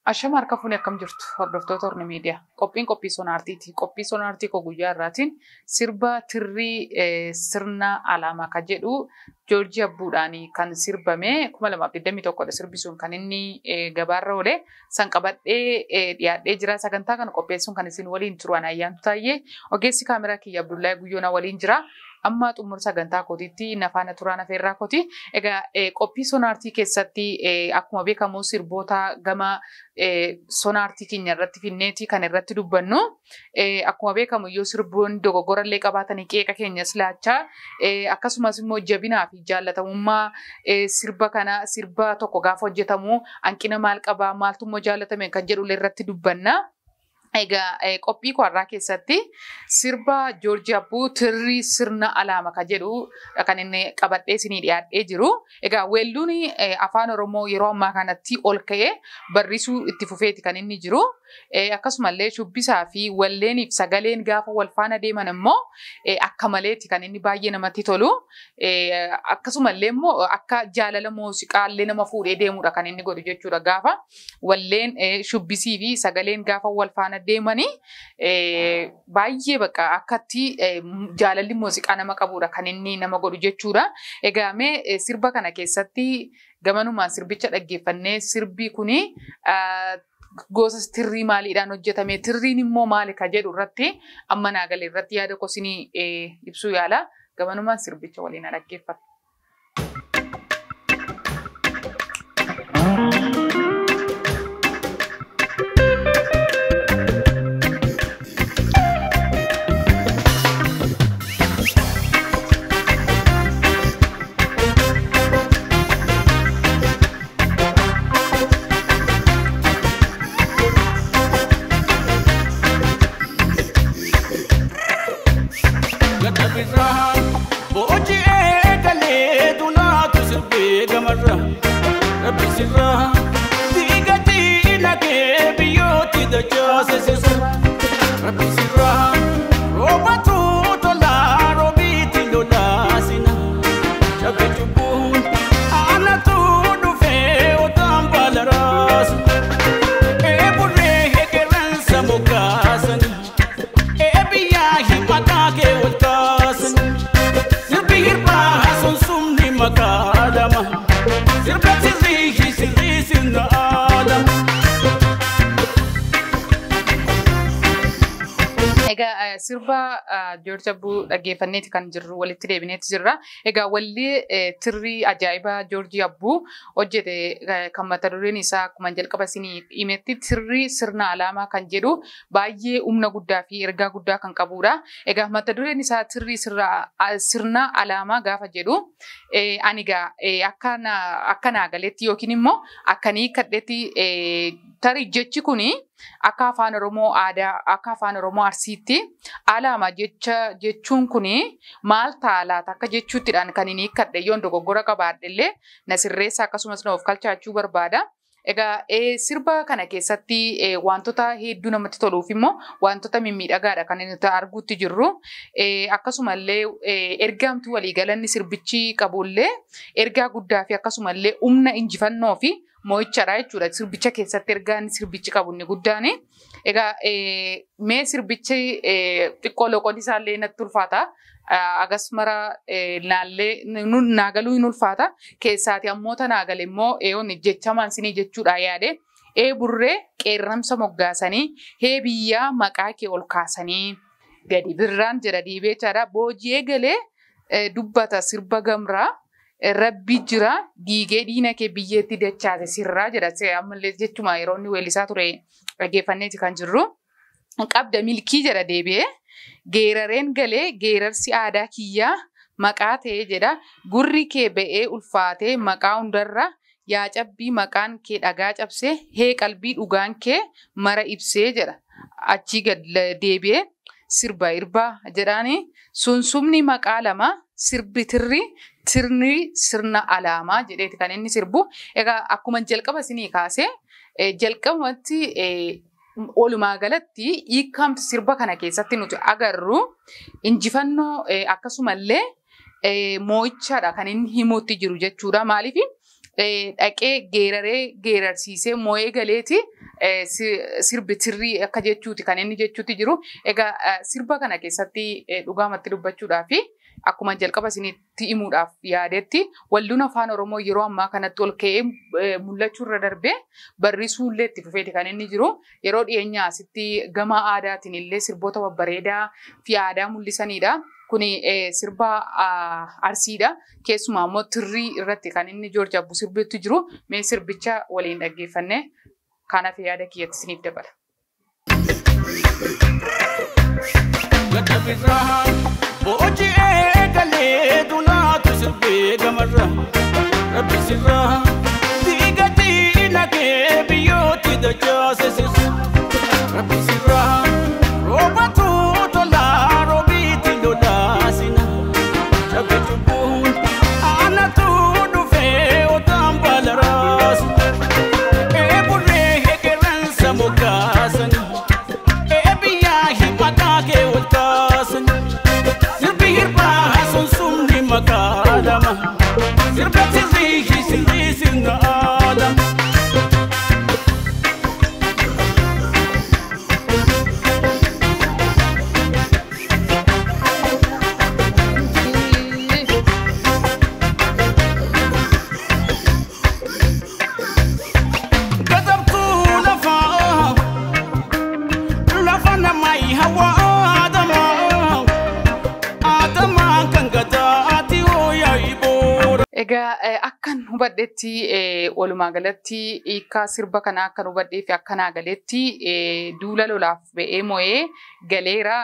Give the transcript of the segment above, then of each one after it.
Ashama harka fuunee akkam jirtu hordoftoota Horni Miidiyaa. Qophiin qophii sonaartiiti. Qophii sonaartii koo guyyaa irraatiin sirba tirrii sirna alaamaa kan jedhu Joorjii Abbuudhaan kan sirbame 2021 dha sirbi sun kan inni gabaarra oole san qabadhee dhiyaadhee jira. Sagantaa kana qopheessuun kan isin waliin turu Ayyaantu Taayyee, ogeessi kaameraa kiyya Abdullahi Guyyoonaa waliin jira. Amma xumura sagantaa kootiitti nafaana turaa nafeerraa kooti. Egaa qophii sonaartii keessatti akkuma beekamu sirboota gama sonaartii keenya irratti finneeti kan irratti dubbannu. Akkuma beekamu iyyuu sirboonni dogoggorallee qabaatanii qeeqa keenyas laachaa, akkasumas immoo jabinaa fi jaallatamummaa sirba kana, sirba tokko gaafa hojjetamu hanqina maal qabaa, maaltu immoo jaallatame kan jedhullee irratti dubbanna. Egaa qophii koo keessatti sirba Joorjii Abbuu tirrii sirna alaama kan jedhu kan inni qabadhee isinii dhiyaadhee jiru. Egaa weelluun afaan Oromoo yeroo ammaa kanatti ol ka'ee barrisuu itti fufeeti kan inni jiru. Akkasumallee shubbisaa fi walleeniif sagaleen gaafa wal faana deeman immoo akka maleeti kan inni baay'ee namatti tolu. Akkasumallee immoo akka jaalala muuziqaallee nama fuudhee deemudha kan inni godhu jechuudha, gaafa walleen shubbisii fi sagaleen gaafa wal faana deemanii baay'ee bakka akkatti jaalalli muuziqaa nama qabudha kan inni nama godhu jechuudha. Egaa mee sirba kana keessatti gamanumaan sirbicha dhaggeeffannee, sirbi kuni gosa tirrii maaliidhaan hojjetame, tirriin immoo maali ka jedhu irratti amma naa galee irratti yaada koo isinii ibsuu yaala. Gamanumaan sirbicha waliin dhaggeeffatu. Egaa sirba Joorji Abbuu dhaggeeffanneeti kan jirru, walitti deebineeti jirra. Egaa walli tirrii ajaa'ibaa Joorjii Abbuu hojjete kan mata dureen isaa akkuma jalqaba isinii himetti tirrii sirna alaamaa kan jedhu baay'ee humna guddaa fi ergaa guddaa kan qabudha. Egaa mata dureen isaa tirrii sirna alaamaa gaafa jedhu, ani egaa akka naa galetti yookiin immoo akka ni hiikkadhetti, tarii jechi kuni akka afaan Oromoo aadaa, akka afaan Oromoo Arsiitti alaama jecha jechuun kuni maal ta'a laata akka jechuuttidhaan kan inni hiikkadhe. Yoon dogoggora qabaadhe illee na sirreessa, akkasumas na of kalchaachuu barbaada. Egaa sirba kana keessatti wantoota hedduu namatti toluuf immoo wantoota mimmiidhagaadha kan nuti arguutti jirru. Akkasumallee ergaamti waliigalanni sirbichi qabullee ergaa guddaa fi akkasumallee humna injifannoo fi mo'ichadha jechuudha. Sirbicha keessatti ergaan sirbichi qabu inni guddaan. Egaa mee sirbichi xiqqoo loqonni isaallee natti ulfaata. Agas mara naallee naagaluu hin ulfaata. Keessaati ammoo tanaagale immoo eeyoon jechamaan sinii jechuudha yaade. Ee burree qeerramsa moggaasanii, hee biyyaa maqaa kee ol kaasanii, gadi birraan jedha diibee jechaadha. Booji'ee galee dubbata sirba gamraa. Rabbi jira diigee diina kee biyyeetti dachaase sirraa jedha. Ammallee jechuma yeroo inni weellisaa ture dhaggeeffanneeti kan jirru. Qabda milkii jedha deebi'ee. Geerareen galee geerarsi aadaa kiyyaa maqaa ta'ee jedha. Gurri kee ba'ee ulfaatee maqaa hundarra, yaa cabbii maqaan kee dhagaa cabsee, hee qalbii dhugaan kee mara ibsee jedha. Achii gad deebi'ee sirba irbaa jedhaani, sunsumni maqaa lama, sirbi tirri tirni sirna alaamaa jedheeti kan inni sirbu. Egaa akkuma jalqaba isinii kaasee, jalqabumatti walumaa galatti hiikamti sirba kana keessatti nuti agarru injifannoo akkasumallee moo'ichaadha kan inni himuutti jiru jechuudha. Maaliif dhaqee geeraree geerarsiisee moo'ee galeeti sirbi tirrii akka jechuuti kan inni jechuutti jiru. Egaa sirba kana keessatti dhugaamatti dubbachuudhaa fi akkuma jalqaba isinitti himuudhaaf yaadetti walluun afaan Oromoo yeroo ammaa kanatti ol ka'ee mul'achuu irra darbee barrisuullee itti fufeeti kan inni jiru. Yeroo dhiyeenyaa asitti gama aadaatiin illee sirboota babbareedaa fi aadaa mul'isanidha. Kuni sirba Arsiidha. Keessumaa immoo tirrii irratti kan inni Joorji Abbuu sirbitti jiru. Mee sirbicha waliin dhaggeeffannee kanaaf yaada kiyyatti isiniif dabala. Hojii galee dunaatu sirbee gamarra rabbi sirraa diigatii nagee biyyooti dachaase sirsu rabbi sirraa roobatu tolaa roobiiti lolaasina cabbi cubbuun aanatu dhufee otaan baala raasu eeburree hegeransa moggaasani eebiyyaa himataa kee wal kaasani. Makalama sirba sirri sirri sirna alam. Gadabtu lafa lafa namai hawa adama adama kan gadaa. Egaa akkan hubadhetti walumaa galatti hiikaa sirba kanaa akkan hubadhee fi akka naa galetti duula lolaaf ba'ee mo'ee galeera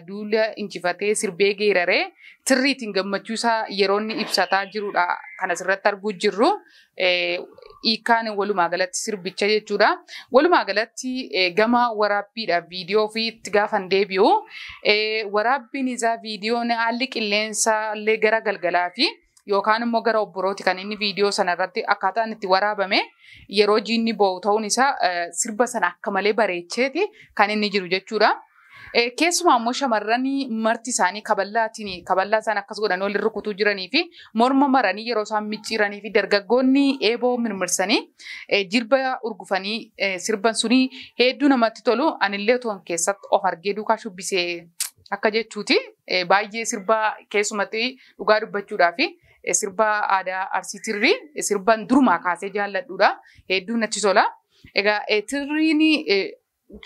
duula injifatee sirbee geeraree tirriitiin gammachuu isaa yeroo inni ibsataa jirudha kan asirratti arguu jirru. Hiikaan walumaa galatti sirbicha jechuudha. Walumaa galatti gama waraabbiidha viidiyoo fi itti gaafan deebi'u. Waraabbiin isaa viidiyoon haalli qilleensaa illee gara galgalaa fi yookaan immoo gara obborooti kan inni viidiyoo sana irratti akkaataan itti waraabame yeroo jiinni bo'u ta'uun isaa sirba sana akka malee bareecheeti kan inni jiru jechuudha. Keessumaa immoo shamarran marti isaanii kaballaatiin kaballaa isaan akkas godhanii wal rukutuu jiranii fi morma maranii yeroo isaan micciiranii fi dargaggoonni eeboo mirmirsanii jilba urgufanii sirban sunii hedduu namatti tolu. Anillee otoon keessatti of argee duukaa shubbisee akka jechuuti. Baay'ee sirba keessumatti dhugaa dubbachuudhaa fi sirba aadaa Arsii tirrii sirban durumaa kaasee jaalladhuudha. Hedduu natti tola. Egaa tirriin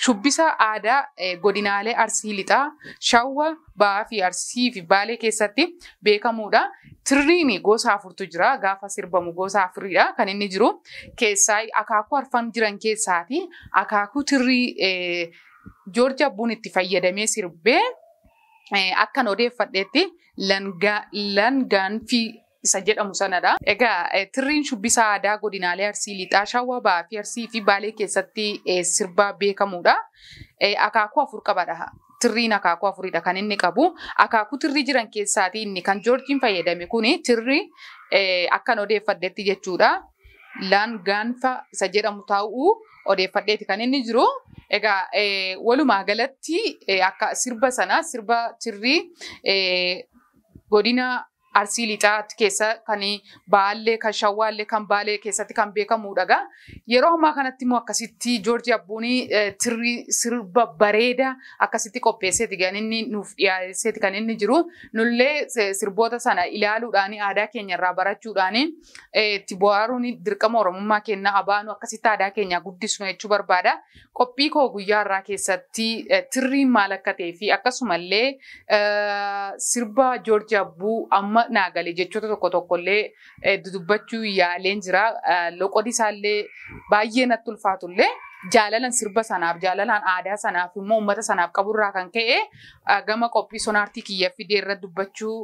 shubbisa aadaa godinaalee Arsii lixaa, Shawwa, Ba'aa fi Arsii fi Baalee keessatti beekamuudha. Tirriin gosa afurtu jira. Gaafa sirbamu gosa afuridha kan inni jiru. Keessaa akaakuu arfan jiran keessaati akaakuu tirrii Joorji Abbuun itti fayyadamee sirbee akkan odeeffadheetti langaanfii isa jedhamu sanadha. Egaa tirriin shubbisa aadaa godinaalee Arsii lixaa, Shawwa, Ba'aa fi Arsii fi Baalee keessatti sirba beekamuudha. Akaakuu afur qabadha. Tirriin akaakuu afuridha kan inni qabu. Akaakuu tirrii jiran keessaati inni kan Joorjiin fayyadame kuni tirri akkan odeeffadheetti jechuudha. Langaanfa isa jedhamu ta'uu odeeffadheeti kan inni jiru. Egaa walumaa galatti akka sirba sana sirba tirrii godina Arsii lixaatti keessa kan Baalee kan Shawwaallee kan Baalee keessatti kan beekamudha. Yeroo ammaa kanatti immoo akkasitti Joorji Abbuun tirrii sirba bareedaa akkasitti qopheesseeti kan inni nuuf dhiyeesseeti kan inni jiru. Nullee sirboota sana ilaaluudhaan aadaa keenya irraa barachuudhaan itti bohaaruun dirqama Oromummaa keenya abaanu akkasitti aadaa keenya guddisnu jechuu barbaada. Qophii koo guyyaa irraa keessatti tirriin maal akka ta'ee fi akkasumallee sirba Joorji Abbuu amma naagalee jechoota tokko tokkollee dudubbachuu yaaleen jira. Loqodi isaallee baay'ee natti ulfaatullee jaalalan sirba sanaaf jaalalaan aadaa sanaaf immoo uummata sanaaf qaburraa kan ka'e gama qophii sonaartii kiyya fidee irra dubbachuu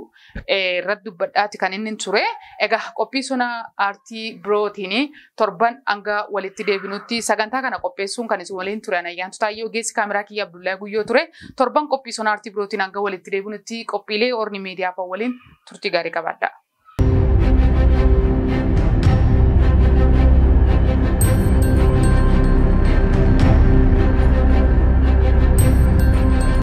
irra dubbadhaati kan inni ture. Egaa qophii sonaartii birootiin torban hanga walitti deebinutti sagantaa kana qopheessuun kan isin waliin ture Ayyaantu Taayyee ogeessi kaameraa kiyya Abdullahi Guyyoo ture. Torban qophii sonaartii birootiin hanga walitti deebinutti qophiilee Orni Miidiyaa fa'aa waliin turtii gaarii qabaadha.